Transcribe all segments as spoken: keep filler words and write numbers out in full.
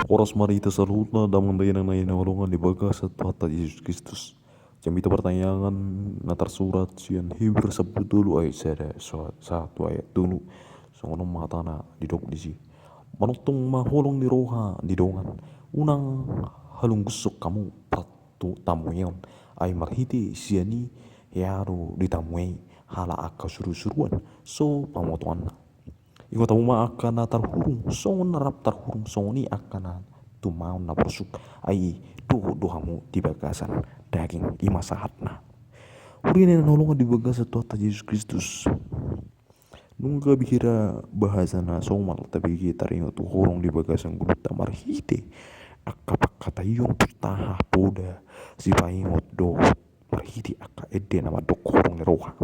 Horas ma di hita saluhutna damang dainang na hinaholongan di bagasan Tuhanta Jesus Kristus. Jamita partangiangan na tarsurat sian Heber sampulu tolu ayat sada sahat tu ayat tolu. Songon on ma hatana didok disi: Manongtong ma holong ni roha di dongan, unang halunggusok hamu partamueon, ai marhite sian i hea do ditamuei halak angka surusuruan so pamotoanna. Ingot hamu ma angka na tarhurung songon na rap tarhurung, songon i angka na tumaon na porsuk, ai dohot do hamu di bagasan daging. I ma sahatna. Huria na hinaholongan di bagasan Tuhanta Jesus Kristus. Nunga gabe hira bahasa na somal tabege taringot tu holong di bagasan ngolunta marhite angka pangkataion, pustaha, poda, sipaingot dohot marhite angka ende na mandok holong ni roha.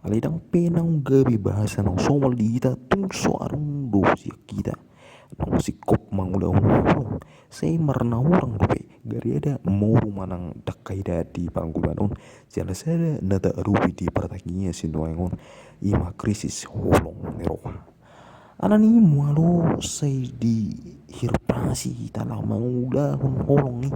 Alai ndang pe naung gabe bahasa naung somal di hita tung so adong do sian hita naung singkop mangulahon holong. Sai marnahurang dope, gariada moru manang dangka i da di parngoluan on. Jala sada na taadopi di partangiangan sinuaeng on, i ma krisis holong ni roha. Alani i molo sai dihirpasi hita laho mangulahon holong i,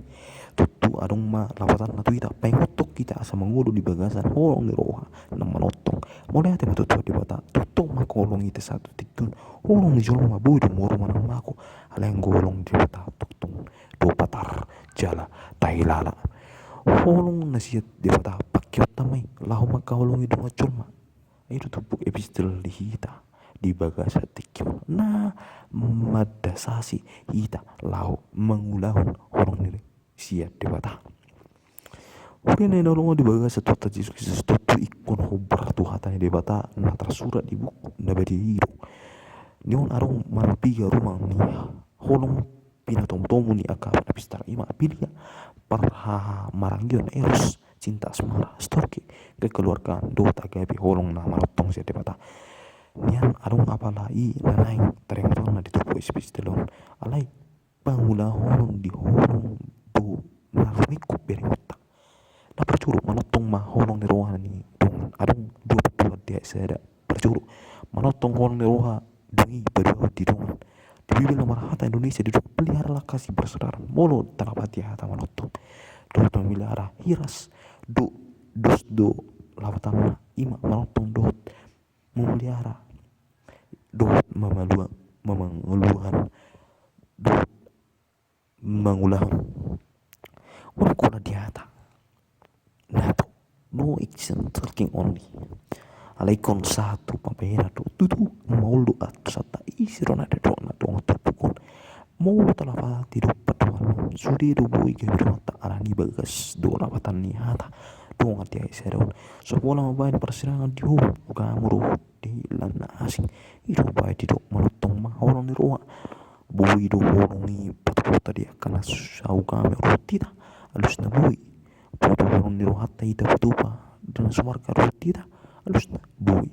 tontu adong ma lapatanna tu hita, paingothon hita asa mangolu di bagasan holong ni roha na manongtong. Mauliate ma tu Tuhan Debata, tongtong mangkaholongi hita sahat tu tingki on. Holong ni jolma boi do moru manang mago, alai anggo holong ni Debata tongtong do patar jala tahilala. Holong na sian Debata pangkeonta ma i laho mangkaholongi dongan jolma. I do turpuk epistel di hita di bagasan tingki on na mandasasi hita laho mangulahon holong ni sian Debata. Huria na hinaholongan di bagasan Tuhanta Jesus Kristus, tontu ingkon hombar tu hata ni Debata na tarsurat di buku na badia i do. Nion adong manang piga rumang ni holong pinatomutomu ni angka na pistar, i ma filia, parhahamaranggion, eros, cinta asmara, storge, kekeluargaan dohot agape, holong na manongtong sian Debata. Nian adong apala i na naeng taringot hita di turpuk epistel on, alai pangulahonon di holong do na rumingkot berengonta. Na parjolo, manongtong ma holong ni roha ni dongan. Adong dua patuduhon di ayat sada. Parjolo, manongtong holong ni roha, dung i paduahon di dongan. Di Bibel na marhata Indonesia didok peliharalah kasih persaudaraan. Molo tadapati hata manongtong dohot memelihara, hiras do, dos do lapatanna, i ma manongtong dohot memelihara dohot mamalua, mamanguluhan dohot mangulahon. Unang kona di hata na tu no action talking only. Alai ingkon sahat tu pambahenan do, tutu maol do atusanta, ise do na didok na dongan turpuk on. Molo talapati do pandohan on, sude do boi gabe donganta, alani bagas do lapatan ni hata dongan di ayat sada on. So pola mambahen parsirangan di ho, ugamo dohot di lan na asing. I do baen didok manongtong ma holong ni roha. Boi do holong i patupaonta di angka na saugamo dohot hita, alusna boi. Boi do holong ni rohanta hita patupa di na sumarga dohot hita, alusna boi.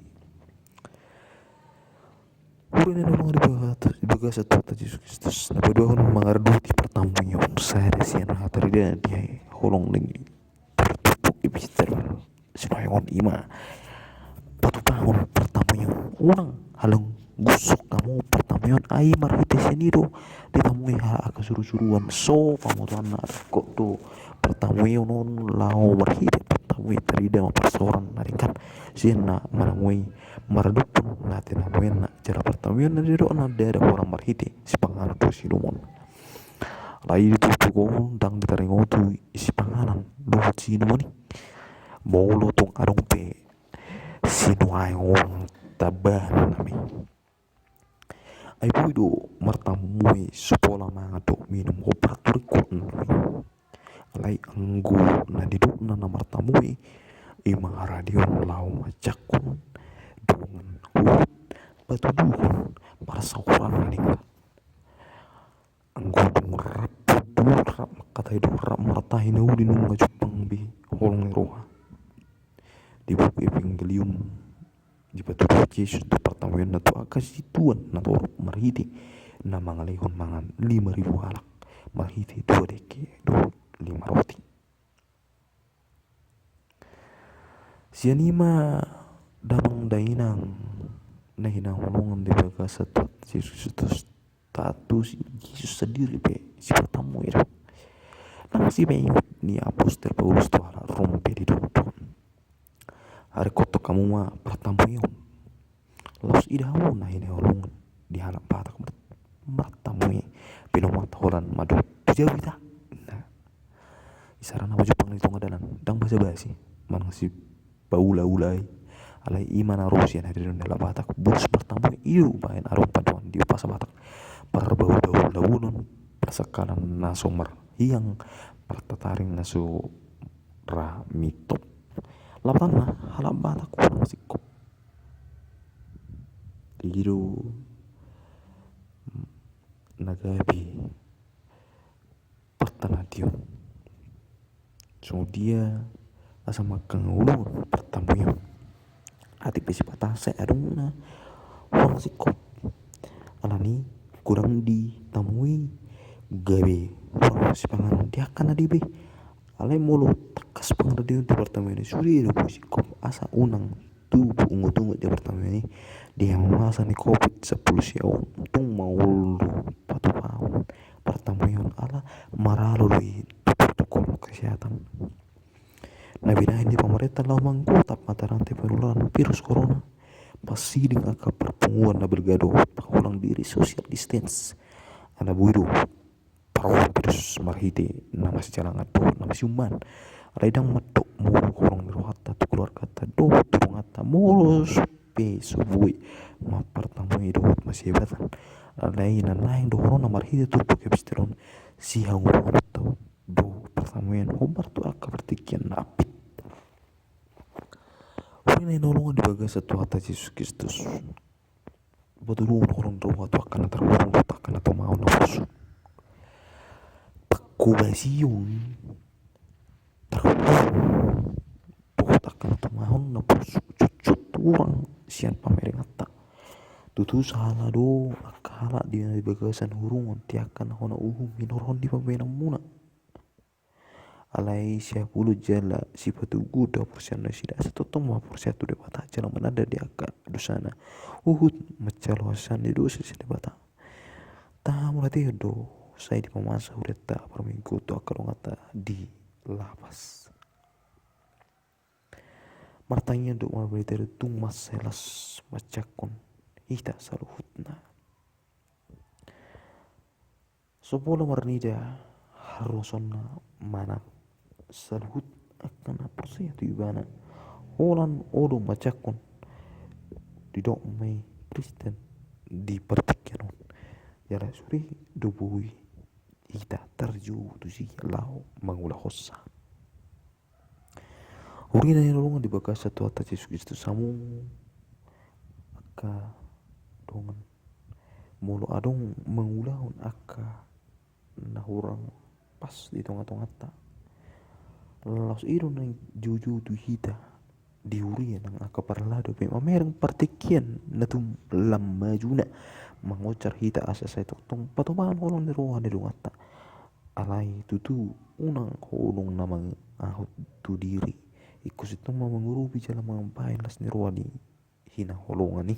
Huria na hinaholongan di bagasan Tuhanta Jesus Kristus, na paduahon mangaradoti partamueon, sada sian na tarida di holong ni turpuk epistel sinuaeng on, i ma patupahon partamueon. Unang halunggusok hamu partamueon, ai marhite sian i do ditamuei halak angka surusuruan so pamotoanna. Ringkot do partamueon on laho marhite partamueon, tarida ma parsaoran na ringkot sian na manamuei, maradophon na tinamuenna. Jala partamueon na didok na ndada holan marhite sipanganon dohot siinumon. Alai di turpuk on ndang ditaringoti sipanganon dohot siinumon i. Molo tung adong pe sinuaeng on tambahan nami, ai boi do martamue so pola mangan dohot minum, hombar tu ringkot nami. Alai anggo na didokna na martamue, i ma haradeon laho manjangkon dongan, huhut patuduhon parsaoran na ringkot. Anggo dung rap, dung rap mangkatai, dung rap martahi na uli, nunga jumpang be holong ni roha. Di buku Evangelium dipatuduhon Jesus do partamueonna tu angka situan na torop marhite na mangalehon mangan lima ribu halak marhite dua dengke dohot lima roti. Sian i ma damang dainang na hinaholongan di bagasan Tuhan Jesus Kristus, taantusi Jesus sandiri pe sipartamuei do. Nang sipaingot ni apostel Paulus tu halak Rom pe didok do, haringkothon hamu ma partamueon. Laos ida hamu na hinaholongan di halak Batak mar-, martamuei. Pinomat holan mandok tu jabu hita. Nah, isarana pajumpang di tonga dalan, ndang basa-basi manang sipaula-ula i. Alai i ma na ro sian hadirion ni halak Batak, boras partamueon. I do umbahen adong pandohan di bahasa Batak, parbahul-bahulonon, parsangkalan na so marhiang, partataring na so ra mitop. Lapatanna, halak Batak hurang singkop. I do na gabe partanation. Songon dia asa mangkaholongi partamueon. Atik pe sipata sai adong na hurang singkop. Alani i, godang ditamui gabe hurang sipanganon di angka na dibe. Alai molo tangkas pangaradion tu partamueon i, sude do boi singkop, asa unang tubu ungut-ungut di partamueon i. Di masa ni covid sampulu sia on tung mangolu patupaon partamueon ala maralo do i tu protokol kesehatan na binahen ni pamarenta laho manggotap mata rantai penularan virus corona. Pasiding angka parpunguan na balga dohot panghulang diri, social distance. Ala boi do parrohahon virus marhite na masijalangan dohot na masiumman. Alai ndang mandok molo horong ni rohanta tu keluarganta dohot tu donganta, molo pe so boi mampartamuei dohot masiebatan. Alai na naeng dohononna marhite turpuk epistel on, sihaholongonta do partamueon hombar tu angka partingkian na ampit. Huria na hinaholongan di bagasan Tuhanta Jesus Kristus, patoluhon horong ni roha tu angka na tarhurung dohot angka na tumaon na porsuk. Panghobasion tarhurung dohot angka na tumaon na porsuk, jotjot hurang sian pamerenganta. Tutu sahala do angka halak di na di bagasan hurungon di angka na hona uhum hinorhon ni pambahenanmuna. Alai siapulon jala sipatugu do haporseaon nasida, asa tongtong ma haporseaon tu Debata jala mananda di angka dosana, huhut manjalo hasesaan ni dosa sian Debata. Taha mauliate do sai dipamasa hurianta parminggu tu angka donganta di lapas. Martangiang dohot marbarita do tung mansai las manjangkon hita saluhutna. So pola marnida harorosonna manang saluhut angka na porsea tu ibana, holan on do manjangkon didok ma i Kristen di partingkian on. Jala sude do boi hita tarjou tusi laho mangulahonsa. Huria na hinaholongan di bagasan Tuhanta Jesus Kristus, hamu angka dongan, molo adong mangulahon angka na hurang pas di tonga-tonganta, laos i do naeng joujou tu hita di huria nang angka parhalado pe mamereng partingkian na tum lam majuna mangonjar hita asa sai tongtong patupaon holong ni roha ni donganta. Alai tutu unang holong na mangahut tu diri, ingkon sintong ma mangurupi jala mambahen las ni roha ni hinaholongan i.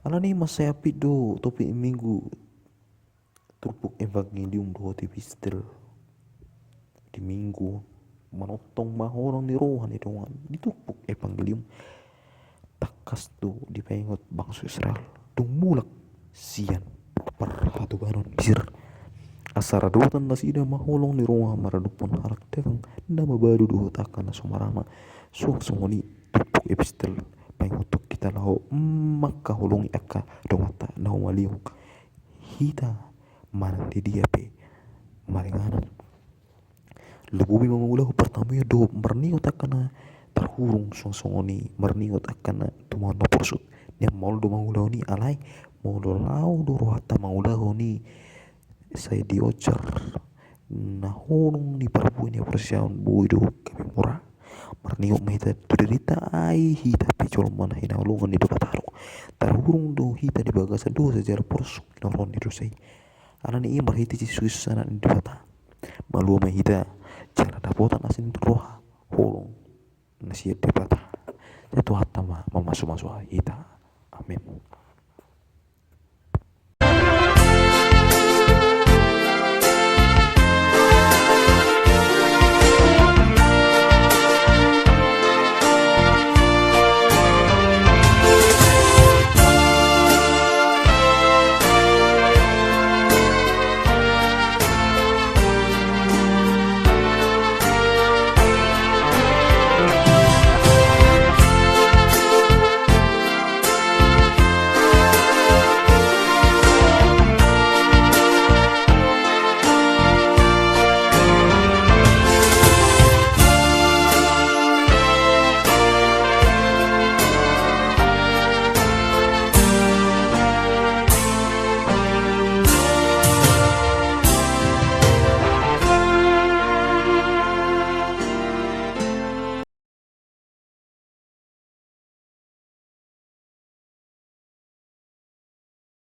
Alani i mansai ampit do topik minggu turpuk evangelium dohot epistel di minggu on, manongtong ma holong ni roha ni dongan di turpuk evangelium. Tangkas do dipaingot bangso Israel dung mulak sian parhatobanon Misir, asa radotan nasida ma holong ni roha maradophon halak dagang na mabadu dohot angka na so marama. Suang songon i turpuk epistel paingothon hita laho mangkaholongi angka donganta na humaliang hita manang di dia pe maringanan. Lumobi ma mangulahon partamueon dohot marningot angka na tarhurung, suang songon i marningot angka na tumaon na porsuk. Nian maol do mangulahon i, alai molo lao do rohanta mangulahon i sai dionjar na holong ni parbue ni haporseaon, boi do gabe mura. Marningot ma hita tu dirinta, ai hita pe jolma na hinaholongan ni Debata do. Tarhurung do hita di bagasan dosa jala porsuk hinorhon ni dosa i. Alani i marhite Jesus Kristus Anak ni Debata, malua ma hita jala dapotan asi ni roha holong na sian Debata. Sai Tuhanta ma mamasumasu hita. Amen.